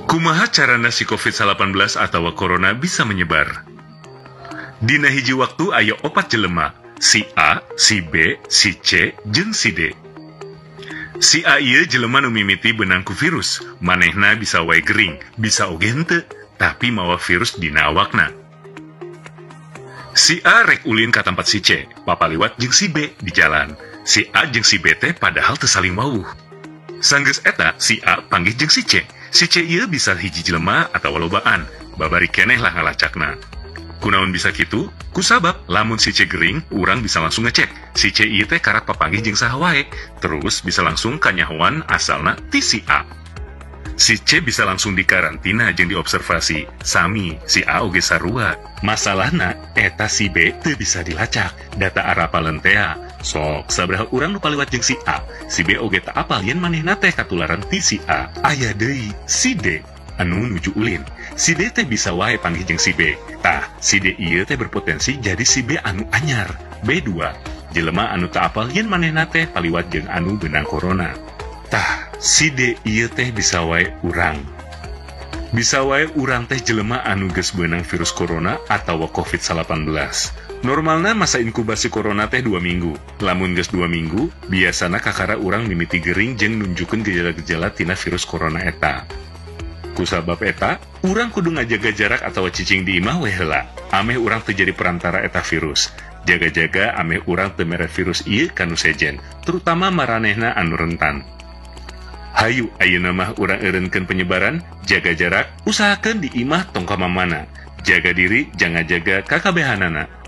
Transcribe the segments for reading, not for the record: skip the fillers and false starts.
Kumaha carana si COVID-19 atawa corona bisa menyebar? Dina hiji waktu aya opat jelema, si A, si B, si C, jeung si D. Si A ieu jelema nu mimiti beunang ku virus, manehna bisa wae gering, bisa oge henteu, tapi mawa virus dina awakna. Si A rek ulin ka tempat si C, papaliwat jeung si B di jalan. Si A jeung si B teh padahal teu saling wawuh. Sanggeus eta si A panggih jeung si C. Si C ieu bisa hiji jelema atawa lobaan, babari keneh lah ngalacakna. Kunaon bisa kitu? Kusabab lamun si C gering, urang bisa langsung ngecek. Si C ieu teh karak papanggih jeung saha wae, terus bisa langsung kanyahoan asalna ti si A. Si C bisa langsung dikarantina jeung diobservasi. Sami, si A oge sarua. Masalahna eta si B teu bisa dilacak, data arapaleun tea. Sok sabaraha urang nu paliwat jeung si A, si B oge teu apal yen manehna teh katularan ti si A. Aya deui si D anu nuju ulin. Si D teh bisa wae panggih jeung si B. Tah, si D ieu teh berpotensi jadi si B anu anyar, B2. Jelema anu teu apal yen manehna teh paliwat jeung anu beunang corona. Tah, si D ieu teh bisa wae urang. Bisa wae urang teh jelema anu geus beunang virus corona atawa COVID-19. Normalna masa inkubasi corona teh 2 minggu. Lamun geus 2 minggu, biasana kakara urang mimiti gering jeung nunjukeun gejala-gejala tina virus corona eta. Kusabab eta, urang kudu ngajaga jarak atawa cicing di imah we heula. Ameh urang teu jadi perantara eta virus. Jaga-jaga ameh urang teu mere virus ieu ka nu sejen, terutama maranehna anu rentan. Hayu ayeuna mah urang eureunkeun penyebaran, jaga jarak, usahakeun di imah tong ka mamana. Jaga diri, jangan jaga kakabehanana.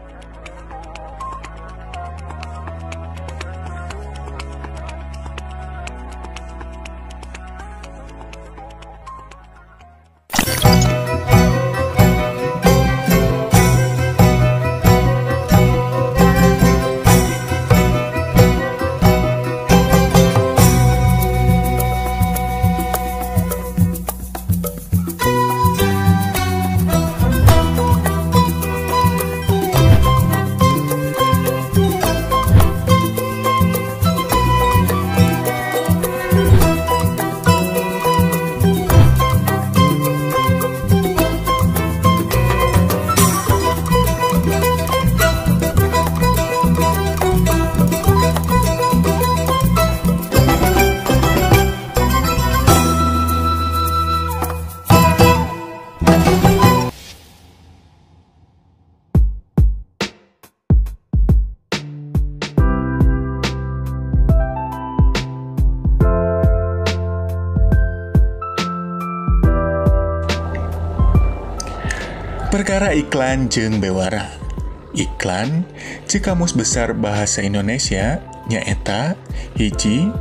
Perkara iklan jeung bewara. Iklan ceuk Kamus Besar Bahasa Indonesia nyaeta hiji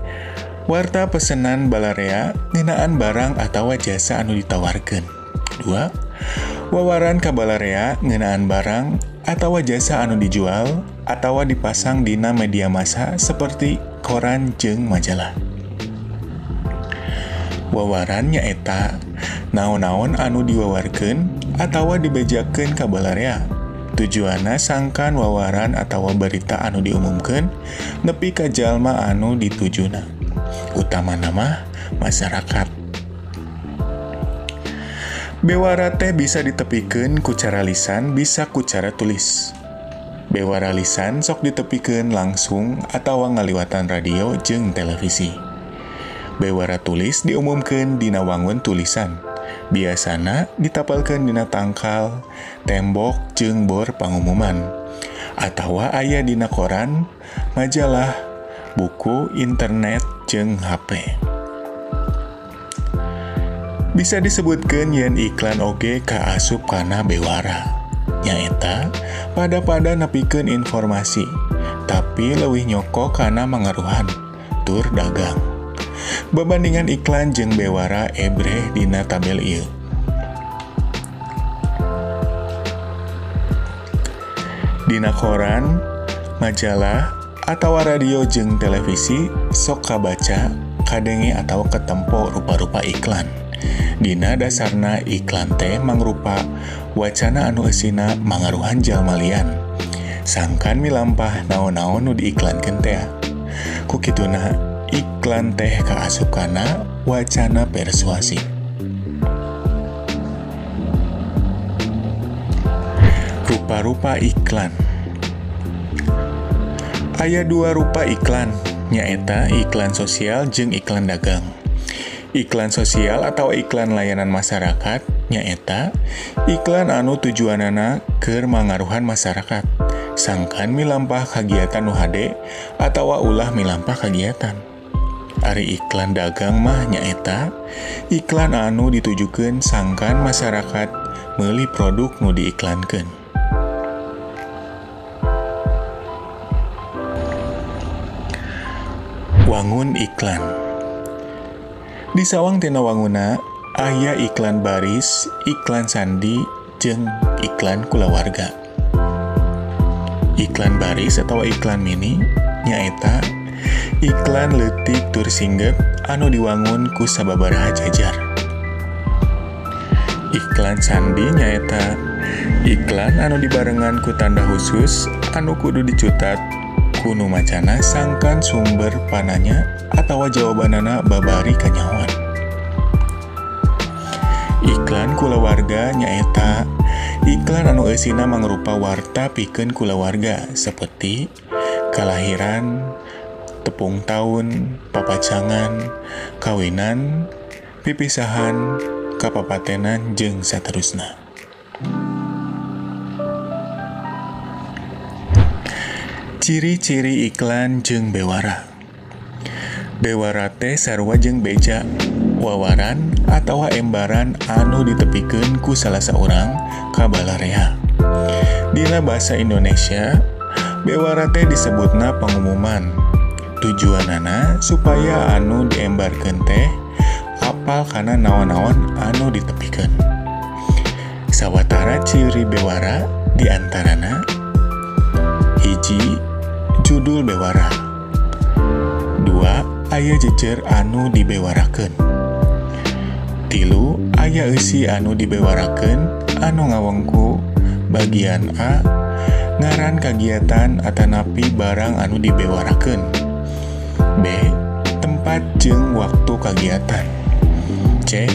warta pesenan balarea ngeunaan barang atawa jasa anu ditawarkeun. 2. Wawaran ka balarea ngeunaan barang atawa jasa anu dijual atawa dipasang dina media massa seperti koran jeung majalah. Wawaran nyaeta naon-naon anu diwawarkeun atawa dibejakeun ka balarea. Tujuanna sangkan wawaran atawa berita anu diumumkeun nepi ka jalma anu ditujuna. Utamana mah masyarakat. Bewara teh bisa ditepikeun ku cara lisan, bisa ku cara tulis. Bewara lisan sok ditepikeun langsung atawa ngaliwatan radio jeung televisi. Bewara tulis diumumkeun dina wangun tulisan. Biasana ditapalkeun dina tangkal, tembok, jeung bor pangumuman. Atawa aya dina koran, majalah, buku, internet, jeung HP. Bisa disebutkeun yen iklan oge kaasup kana bewara. Nyaeta pada-pada nepikeun informasi, tapi leuwih nyoko kana mangaruhan tur dagang. Bebandingan iklan jeung bewara ebreh dina tabel ieu. Dina koran, majalah, atawa radio jeung televisi sok kabaca, kadenge atawa ketempo rupa-rupa iklan. Dina dasarna iklan teh mangrupa wacana anu eusina mangaruhan jalma lian. Sangkan milampah naon-naon nu diiklankeun teh. Ku kituna iklan teh kaasupkana wacana persuasi. Rupa-rupa iklan. Aya dua rupa iklan, nyaeta iklan sosial jeung iklan dagang. Iklan sosial atau iklan layanan masyarakat nyaeta iklan anu tujuanana keur mangaruhan masyarakat, sangkan milampah kagiatan nu hade atawa ulah milampah kagiatan. Ari iklan dagang mah nyaeta iklan anu ditujukeun sangkan masyarakat meuli produk nu diiklankeun. Wangun iklan. Di sawang tina wanguna aya iklan baris, iklan sandi, jeung iklan kulawarga. Iklan baris atau iklan mini nyaeta iklan leutik tur singget anu diwangun ku sababaraha jajar. Iklan sandi nyaeta iklan anu dibarengan ku tanda khusus anu kudu dicutat ku nu macana sangkan sumber pananya atawa jawabanana babari kanyahoan. Iklan kulawarga nyaeta iklan anu eusina mangrupa warta pikeun kulawarga seperti kalahiran, tepung taun, papacangan, kawinan, pipisahan, kapapatenan, jeung saterusna. Ciri-ciri iklan jeung bewara. Bewara teh sarua jeung beja, wawaran atawa embaran anu ditepikeun ku salah saurang ka balarea. Dina bahasa Indonesia, bewara teh disebutna pengumuman. Tujuanana supaya anu diembarkeun teh apal kana naon-naon anu ditepikeun. Sawatara ciri bewara diantarana: hiji, judul bewara. 2, aya jejer anu dibewarakeun. 3, aya eusi anu dibewarakeun anu ngawengku bagian A, ngaran kagiatan atanapi barang anu dibewarakeun. B, tempat jeung waktu kagiatan. C,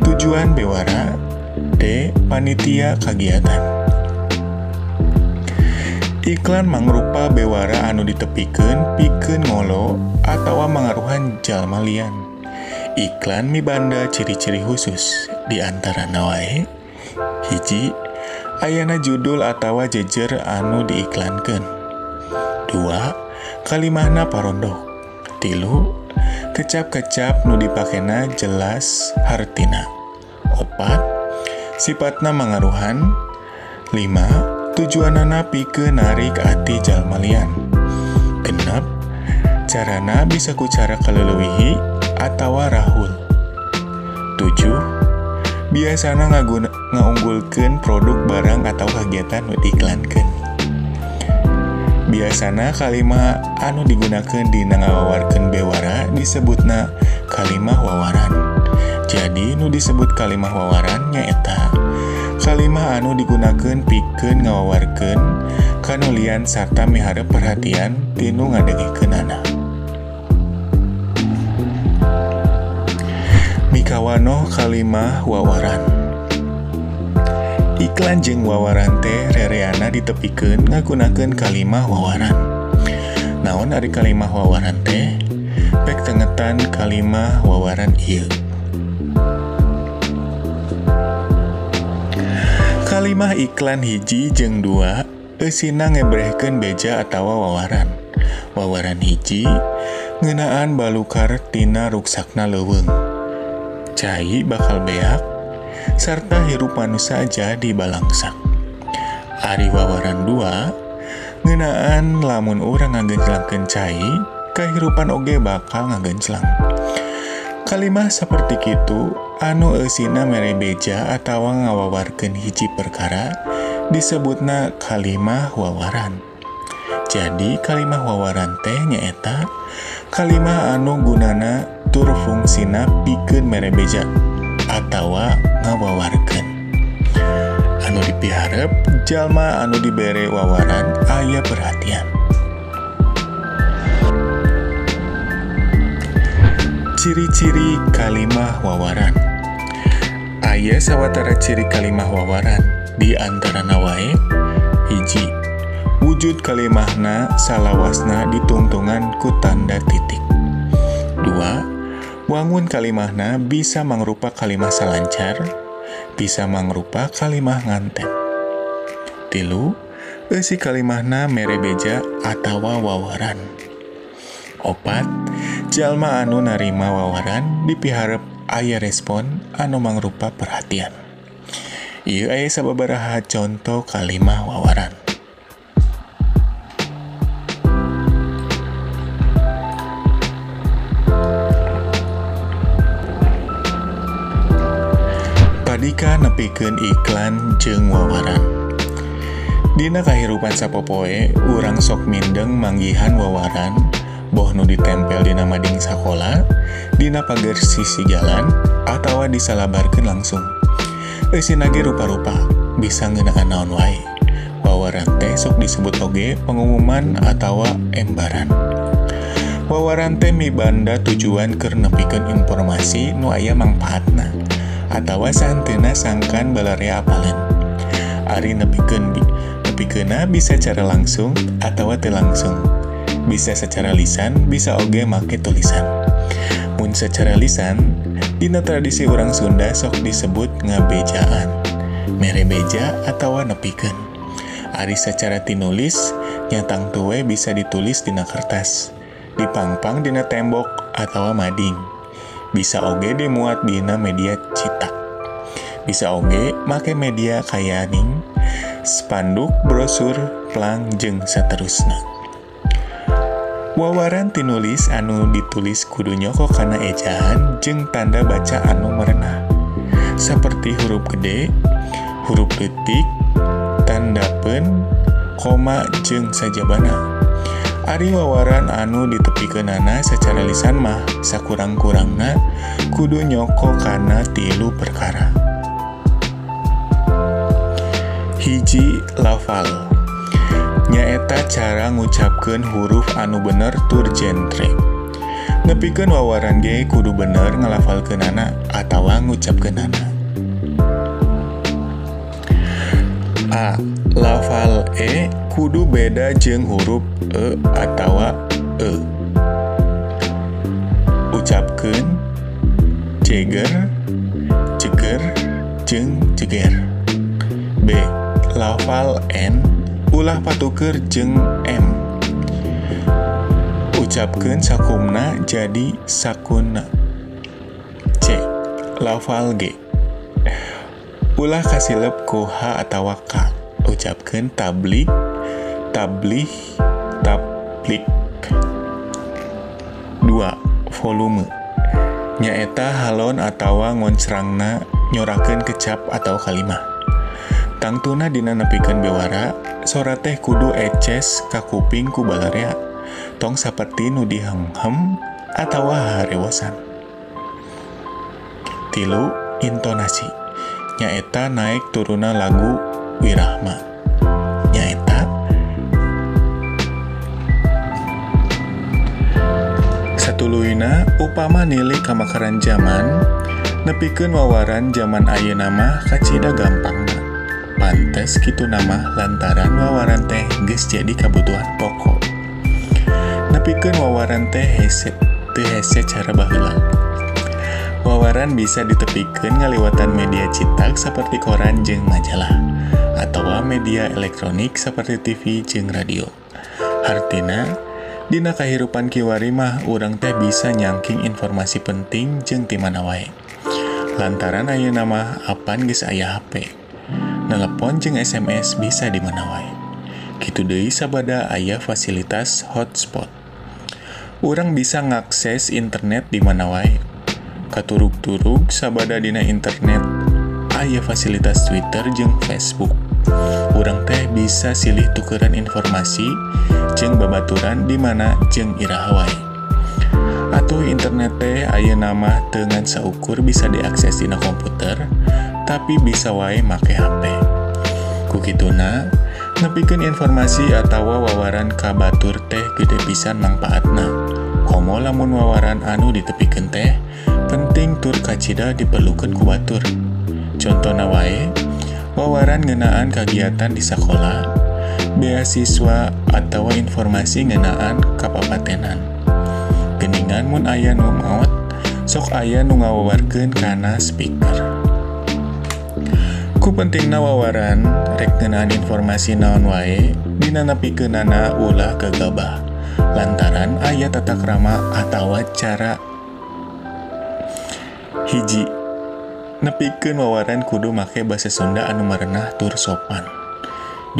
tujuan bewara. D, panitia kagiatan. Iklan mangrupa bewara anu ditepikeun pikeun ngolo atawa mangaruhan jalma lian. Iklan mibanda ciri-ciri khusus, di antarana wae: hiji, ayana judul atawa jejer anu diiklankeun. 2, kalimahna parondok. 3, kecap-kecap nu dipakena jelas hartina. 4, sifatna mangaruhan. 5, tujuanana pikeun narik ati jalma lian. 6, carana bisa ku cara kaleulewihi atawa rahul. 7, biasana ngaunggulkeun produk barang atau kagiatan nu diiklankeun. Biasana kalimah anu digunakeun dina ngawawarkeun bewara disebutna kalimah wawaran. Jadi nu disebut kalimah wawaran nyaeta kalimah anu digunakeun pikeun ngawawarkeun kanulian sarta miharep perhatian tinu ngadengikeunana. Mikawanoh kalimah wawaran. Iklan jeung wawaran teh rereana ditepikeun ngagunakeun kalimah wawaran. Naon ari kalimah wawaran teh? Pek tengetan kalimah wawaran ieu. Kalimah iklan 1 jeung 2 eusina ngebrehkeun beja atawa wawaran. Wawaran 1 ngeunaan balukar tina ruksakna leuweung. Cai bakal beak sarta hirup manusia jadi balangsak. Ari wawaran 2 ngeunaan lamun urang ngagenclangkeun cai, kahirupan oge bakal ngagenclang. Kalimah saperti kitu anu eusina mere beja atawa ngawawarkeun hiji perkara disebutna kalimah wawaran. Jadi kalimah wawaran teh nyaeta kalimah anu gunana tur fungsina pikeun mere beja atawa ngawawarkeun. Anu dipiharep jalma anu dibere wawaran aya perhatian. Ciri-ciri kalimah wawaran. Aya sawatara ciri kalimah wawaran, di antarana wae: Hiji, wujud kalimahna salawasna ditungtungan ku tanda titik. 2. Wangun kalimahna bisa mangrupa kalimah salancar, bisa mangrupa kalimah nganten. 3. Eusi kalimahna mere beja atawa wawaran. 4. Jalma anu narima wawaran dipiharep aya respon anu mangrupa perhatian. Ieu aya sababaraha conto kalimah wawaran. Padika nepikeun iklan jeung wawaran. Dina kahirupan sapopoe, urang sok mindeng manggihan wawaran, boh nu ditempel dina mading sakola, dina pager sisi jalan, atawa disalabarkeun langsung. Eusina ge rupa-rupa, bisa ngeunaan naon wae. Wawaran teh sok disebut oge pengumuman atawa embaran. Wawaran teh mibanda tujuan keur nepikeun informasi nu aya mangpaatna, atawa sahenteuna sangkan balarea apaleun. Ari nepikeunna bisa cara langsung atawa teu langsung. Bisa secara lisan, bisa oge make tulisan. Mun secara lisan, dina tradisi urang Sunda sok disebut ngabejaan, mere beja atawa nepikeun. Ari secara tinulis, nyatang tuwe bisa ditulis dina kertas, dipangpang dina tembok atawa mading. Bisa oge dimuat dina media cetak. Bisa oge make media kayaning, spanduk, brosur, plang, jeung saterusna. Wawaran tinulis anu ditulis kudu nyoko kana ejaan jeung tanda baca anu merenah, seperti huruf gede, huruf leutik, tanda pen, koma, jeung sajabana. Ari wawaran anu ditepikeunana secara lisan mah sakurang-kurangna kudu nyoko kana 3 perkara. 1. Lafal, nyaeta cara ngucapkeun huruf anu bener tur genre. Nepikeun wawaran ge kudu bener ngalafalkeunana atawa ngucapkeunana. A. Lafal e kudu beda jeung huruf e atawa e. Ucapkeun ceger, ceger, jeung ceger. B. Lafal n ulah patuker jeung m. Ucapkeun sakumna jadi sakuna. C. Lafal g ulah kasilep ku h atawa k. Ucapkeun tablik, tablih, tablik. 2. Volume, nyaeta halon atawa ngoncrangna nyorakeun kecap atau kalimah. Tangtuna dina nepikeun bewara, sora teh kudu eces ka kuping ku balarea, tong saperti nu dihenghem atawa harewosan. 3. Intonasi, nyaeta naik turuna lagu wirahma. Nyaeta satuluyna upama nilai kamakaran jaman, nepikeun wawaran jaman ayeuna mah kacida gampangna. Pantes kitu nama lantaran wawaran teh geus jadi kabutuhan pokok. Nepikeun wawaran teh hese teu hese cara baheula. Wawaran bisa ditepikeun ngaliwatan media cetak seperti koran jeung majalah atawa media elektronik seperti TV jeung radio. Hartina, dina kahirupan kiwari mah urang teh bisa nyangking informasi penting jeung ti mana wae. Lantaran ayeuna mah apan geus aya HP. Nelepon jeung SMS bisa di mana wae. Kitu deui sabada aya fasilitas hotspot. Urang bisa ngakses internet di mana wae. Katurug-turug sabada dina internet aya fasilitas Twitter jeung Facebook. Urang teh bisa silih tukeran informasi jeung babaturan di mana jeung iraha wae. Atuh internet teh ayeuna mah teu ngan saukur bisa diakses dina komputer, tapi bisa wae make HP. Ku kituna, nepikeun informasi atawa wawaran ka batur teh gede pisan mangpaatna. Komo lamun wawaran anu ditepikeun teh penting tur kacida diperlukeun ku batur. Contona wae, wawaran ngeunaan kagiatan di sakola, beasiswa atawa informasi ngeunaan kapapatenan. Geningan mun aya nu maot, sok aya nu ngawawarkeun kana speaker. Ku pentingna wawaran rek ngeunaan informasi naon wae dina nepikeunana ulah gegabah lantaran aya tata krama atawa cara. Hiji, nepikeun wawaran kudu make basa Sunda anu marenah tur sopan.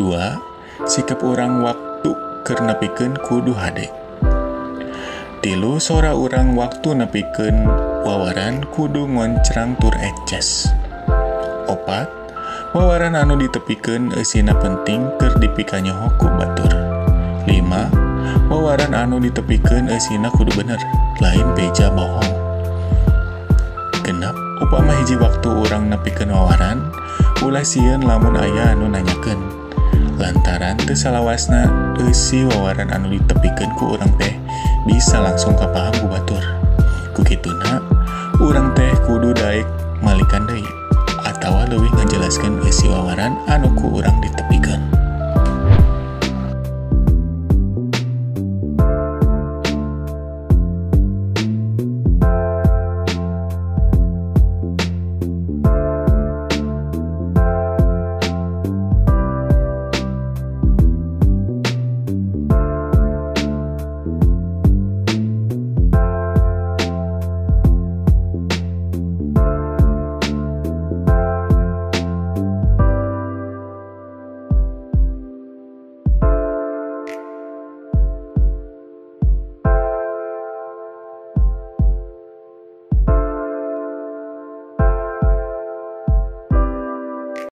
2, sikap urang waktu keur nepikeun kudu hade. 3, sora urang waktu nepikeun wawaran kudu ngoncrang tur eces. 4, wawaran anu ditepikeun eusina penting keur dipikanyoho ku batur. 5, wawaran anu ditepikeun eusina kudu bener, lain beja bohong. 6, upama hiji waktu urang nepikeun wawaran, ulah sieun lamun aya anu nanyakeun. Lantaran teu salawasna eusi wawaran anu ditepikeun ku urang teh bisa langsung kapaham ku batur. Ku kituna, urang teh kudu daek malikan deui atawa leuwih ngajelaskeun eusi wawaran anu ku urang ditepikeun.